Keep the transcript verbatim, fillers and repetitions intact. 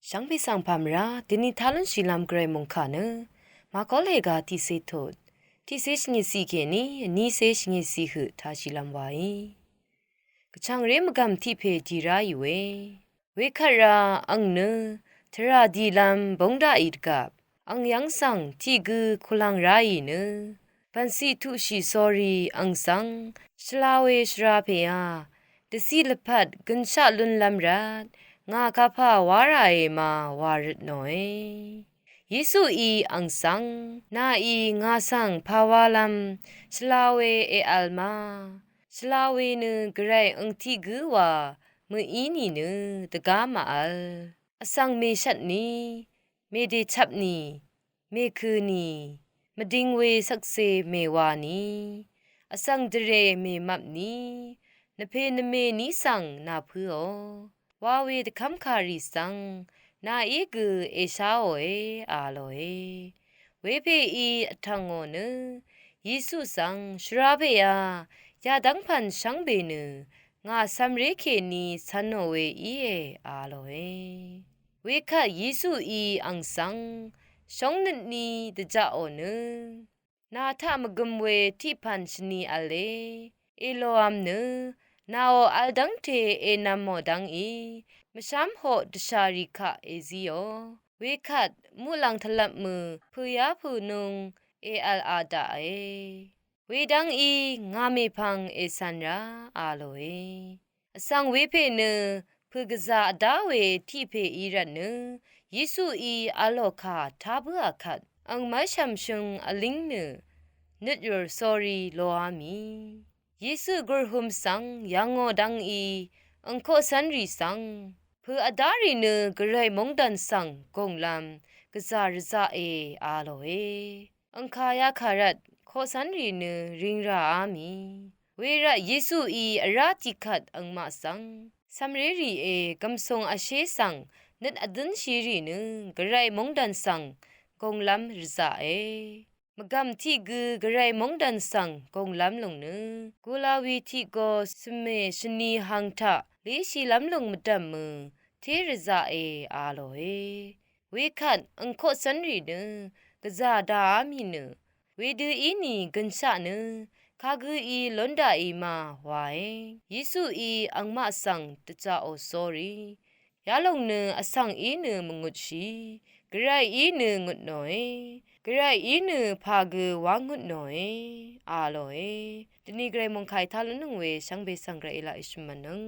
Shvngbe svng pàmvrá deni talúnshìlv́m gvray mòngkà nø màkóle ga tiqsé tut, tiqsé shvngit siq kèní vnísé shvngit siq høq tashìlv́m waí. Gvchàngré mvgv̀m tiq pè dì ráì we. Wekvt ra ang nø tvrà dìlv́m bóng daqì dvgvp ang yv́ng svng tiq gø kulvng ráì nø bv̀nciq tuqshì sórí ang svng, shvla we shvra pèá, dvciq lvpat gønshaq lúnlv́m rvt ngà kapà wá ràe ma wa røt nòe. Yesuí ang svng, nàí ngà svng pà wálv́m shvla we èvl ma, shvla we nø gvray ang tiq gǿ wa mø̀í nìnø dvgá màvl. Vsvng mèshvtni, mèdèchvpni, mèkø̀ni, mvding we shvkse mèwani, vsvng dvrè mèmvpni, nvpè nvmèní svng nàpǿò. Wa we dvkv́mkàrì svng nàí gø èsháòe a lòe. Wepèí vtv̀ngò nø Yesu svng, shvra pèá, yadv́ng pv̀n shvngbe nø ngà cv̄mré kèní cv̄nò we íe a lòe. Wekvt Yesuí ang svng shóngnøtní dvjaqò nø, nà taq mvgøm we tiq pv̀n shvni v̄le èlōv̄m nø, nàò v̄l dv́ngte ènv̄mò dv́ngí mvshv́mhoq dvshàrì kaq èzíò. Wekvt muqlàng tvlvp mø̀ pø̀yá pø̀nung èv̄la daqe. Wedv́ngí ngà mèpvng ècv̀n rá a lòe. Vsvng wepè nø pø̀gvzà vdá we tiq pèí rvtnø Yesuí a lòkà tá bǿà kvt ang mv́lshv̀mshøng vlíng nø nøtyùr sórí loá mì. Yesu gùrhøm svng yv̀ngò dv́ngí ang koqcv́nrì svng, pø̀ vdárì nø gvray móngdàn svng gònglv́m gvzà rvzaqe a lòe. Angkà yakà rvt koqcv́nrì nø ringràá mì. Wervt Yesuí vrá tiqkvt angmaq svng, cv̄mré rìe gv̀msùng vshé svng nøt vdǿnshìrì nø gvray móngdàn svng gònglv́m rvzaqe. Mvgv̀m tiq gø gvray móngdàn svng gònglv́m lùng nø, gulawi tiq go svmè shvni hang taq líshìlv́m lùng mvdv̀m mø̀ té rvzaqe a lòe. Wekvt ang koqcv́nrì nø gvzà dàá mì nø, wedø ínì gønshaq nø kagøí lún daqì ma wae. Yesuí angmaq svng dvjaqò sórí, yalòng nø vsvng í nø mvngutshì, gvray í nø ngutnòe, gvray í nø pà gø wá ngutnòe a lòe. Dvni gvray mòngkàí tá lúnnøng we shvngbe svng gvray èlaq èshø̀m mvnøng.